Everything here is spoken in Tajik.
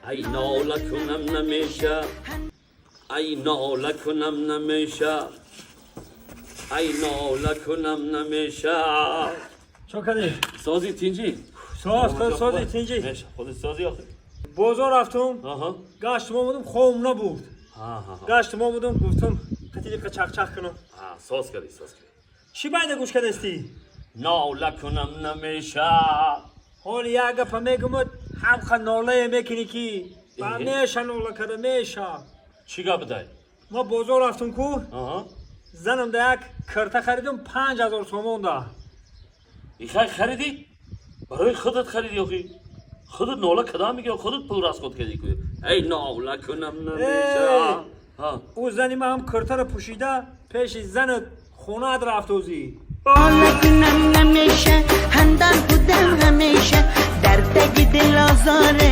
Ай, нола кунам, намеша. Ай, нола кунам, намеша. Ай, нола кунам, намеша. Чо кардӣ? Сози, тинҷӣ? Соз, худ сози, тинҷӣ. Меша, худат сози охир. Бозор рафтум, гаштум, омадум, хом набуд. Ҳа ҳа ҳа. Гаштум, омадум, гуфтум, қатилиқа чақчақ кунам. Ҳа, соз кардӣ, соз кардӣ. Чӣ байда гӯш кардастӣ? Нола кунам, намеша. Ҳоли як гапа мегумад, ҳамқа нолае мекунӣ, ки ба меша нола карда меша. Чӣ гап дай? Ма бозор рафтум ку, занам да як кирта харидум 5000 сомон да. Ихай, харидӣ, барои худат харидӣ охи. Худат нола кадам мегӣ, худат пул расход кардӣ ку. Эй, нола кунам, намеша. Ҳа. Ӯ зани ма ҳам киртаро пӯшида пеши занат хонаат рафтозӣ. нола кунам, намеша. Хандан будам ҳамеша, дар таги дил озоре.